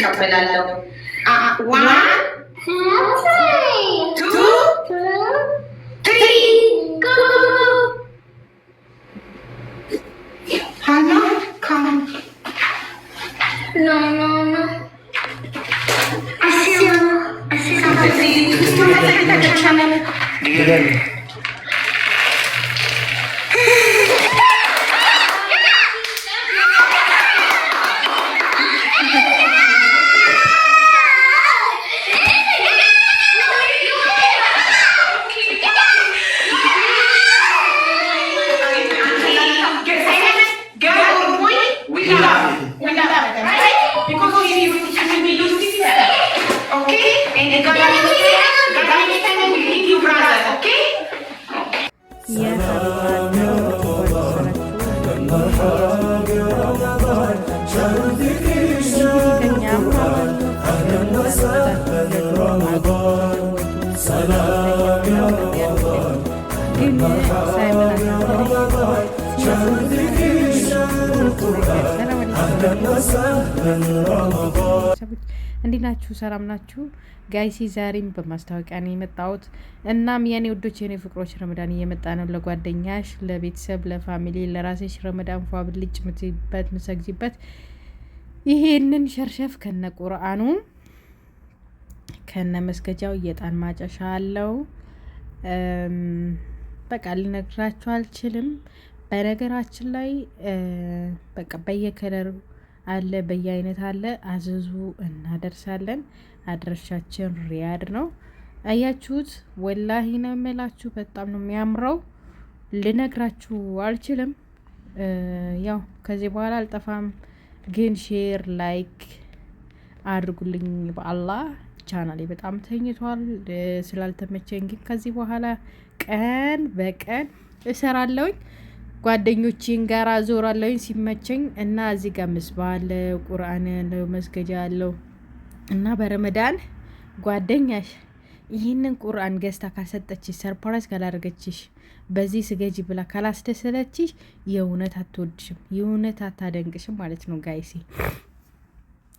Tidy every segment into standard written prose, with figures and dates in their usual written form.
እቀበላለሁ። One, two, three, go. ሀና, come. No, no, no. አስር 10. ድገሚ። Girl or boy, we love. We love them, right? Because he will be your sister. Okay? And God will give you brother, okay? የሀቢባ مرحب يا رمضان، شهر الذكر، شهر القرآن، أهلا وسهلا رمضان، سلام يا رمضان. ግን مرحب يا رمضان، شهر الذكر، شهر القرآن، أهلا وسهلا رمضان. እንዴት ናችሁ? ሰላም ናችሁ guys? ዛሬም በማስታወቂያ ነው የመጣሁት። እናም የኔ ውዶች፣ የኔ ፍቅሮች፣ ረመዳን እየመጣ ነው። ለጓደኛሽ፣ ለቤተሰብ፣ ለ family፣ ለራስሽ ረመዳን ፏ ብልጭ ምትይበት፣ ምሰግጂበት ይሄንን ሸርሸፍ ከነ ቁርአኑ ከነ መስገጃው የጣን ማጨሻ አለው። በቃ ልነግራችሁ አልችልም። በነገራችን ላይ በቃ በየ color ኡ አለ፣ በየአይነት አለ። አዘዙ፣ እናደርሳለን። አድራሻችን ሪያድ ነው። አያችሁት? ወላሂ ነው የምላችሁ፣ በጣም ነው የሚያምረው። ልነግራችሁ አልችልም። ያው ከዚህ በኋላ አልጠፋም፣ ግን share like አድርጉልኝ። በአላህ ቻናሌ በጣም ተኝቷል ስላልተመቸኝ፣ ግን ከዚህ በኋላ ቀን በቀን እሰራለሁኝ። ጓደኞቼን ጋር አዞራለሁኝ ሲመቸኝ። እና እዚህ ጋር ምስባ አለ፣ ቁርአን ያለው፣ መስገጃ አለው። እና በረመዳን ጓደኛሽ ይህንን ቁርአን ገዝታ ካልሰጠችሽ፣ surprise ካላደረገችሽ፣ በዚህ ስገጂ ብላ ካላስደሰተችሽ የእውነት አትወድሽም፣ የእውነት አታደንቅሽም ማለት ነው guys።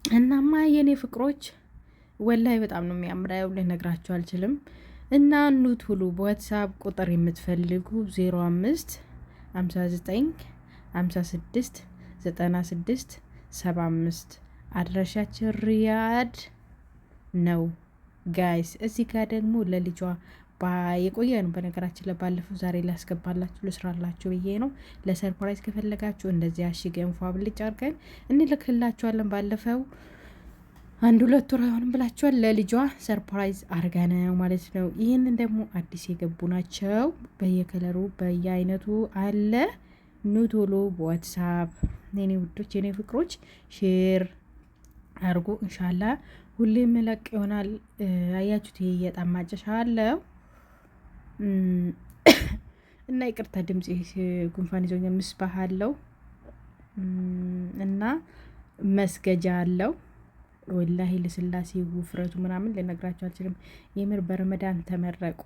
እናማ የኔ ፍቅሮች፣ ወላሂ በጣም ነው የሚያምረው፣ ልነግራችሁ አልችልም። እና ኑ ቶሎ። በዋትሳፕ ቁጥር የምትፈልጉ 05 59 56 96 75፣ አድራሻችን ሪያድ ነው guys። እዚህ ጋር ደግሞ ለልጇ የቆየ ነው። በነገራችን ላይ ባለፈው ዛሬ ላስገባላችሁ ልስራላችሁ ብዬ ነው። ለ surprise ከፈለጋችሁ እንደዚህ አሽገን ፏ ብልጭ አድርገን እንልክላችኋለን። ባለፈው አንድ ሁለት ወር አይሆንም ብላችኋል። ለልጇ surprise አርጋ ነው ማለት ነው። ይህንን ደግሞ አዲስ የገቡ ናቸው። በየ color ኡ በየአይነቱ አለ። ኑ ቶሎ በዋትሳፕ የኔ ውዶች፣ የኔ ፍቅሮች፣ share አርጉ። እንሻላ ሁሌ መለቅ ይሆናል። አያችሁት? ይሄ የጣም ማጨሻ አለው። እና ይቅርታ ድምጽ ጉንፋን ይዞኛል። ምስባህ አለው እና መስገጃ አለው። ወላሂ ልስላሴ ውፍረቱ ምናምን ልነግራችሁ አልችልም። የምር በረመዳን ተመረቁ፣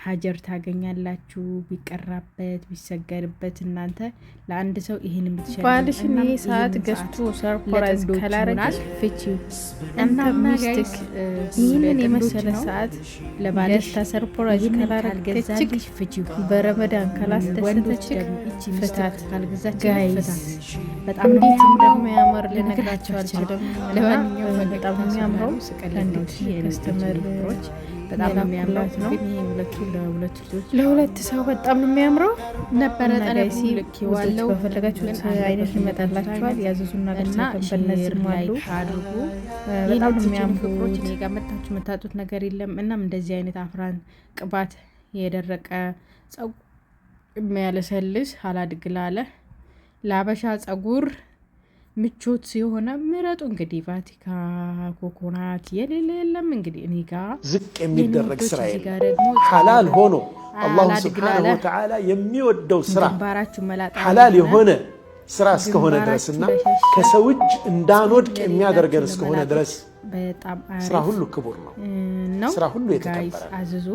ሀጀር ታገኛላችሁ። ቢቀራበት ቢሰገድበት እናንተ ለአንድ ሰው ይህን የምትሸልሙ ባልሽን ይሄ ሰዓት ገዝቶ surprise ካላረገሽ ፍቺ። እና ሚስትክ ይህንን የመሰለ ሰዓት ለባልሽ ገዝታ surprise ካላረገችክ፣ ፍቺው። በረመዳን ካላስደሰተችክ ፍታት። ካልገዛች guys በጣም እንዴት እንደሚያምር ልነግራችሁ አልችልም። ለማንኛውም በጣም የሚያምረው customer በጣም ነው የሚያምረው ነው። ግን ይሄ ሁለቱ ለሁለት ልጆች ለሁለት ሰው በጣም ነው የሚያምረው ነበረ። እና ጠለቡ guys ልክ ዋለው። በፈለጋችሁት አይነት ይመጣላችኋል። ያዘዙና እና በእነዚህም አሉ። Share like አድርጉ። በጣም ነው የኔ ፍቅሮች፣ የሚያምሩት። እኔ ጋር መታችሁ የምታጡት ነገር የለም። እናም እንደዚህ አይነት አፍራን ቅባት የደረቀ ጸጉር የሚያለሰልስ፣ አላድግ ላለ፣ ለአበሻ ጸጉር ምቾት የሆነ ምረጡ። እንግዲህ ቫቲካ ኮኮናት የሌለ የለም። እንግዲህ እኔ ጋ ዝቅ የሚደረግ የኔ ስራ ውዶች፣ እዚህ የለም። ጋር ደግሞ ሐላል ሆኖ አላሁ አላድግ ስብሓነሁ ላለ ወተዓላ የሚወደው ስራ ግንባራችሁ መላጣ ሐላል የሆነ የሆነ ስራ እስከሆነ ድረስና ግንባራችሁ ከሰው እጅ እንዳንወድቅ ለሌላችሁ የሚያደርገን እስከሆነ ለመላጦች ድረስ በጣም ስራ አሪፍ ሁሉ ክቡር ነው። ነው። ስራ ሁሉ guys የተከበረ ነው። አዝዙ።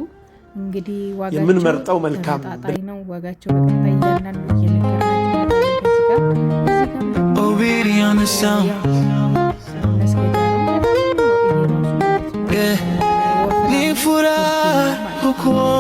እንግዲህ ዋጋቸው የምንመርጠው መልካም ተመጣጣኝ ነው። ዋጋቸው በቀጣይ እያንዳንዱ እየነገርናቸው እዚህ ጋር Obedience on the sound. መስገጃ ነው። cor.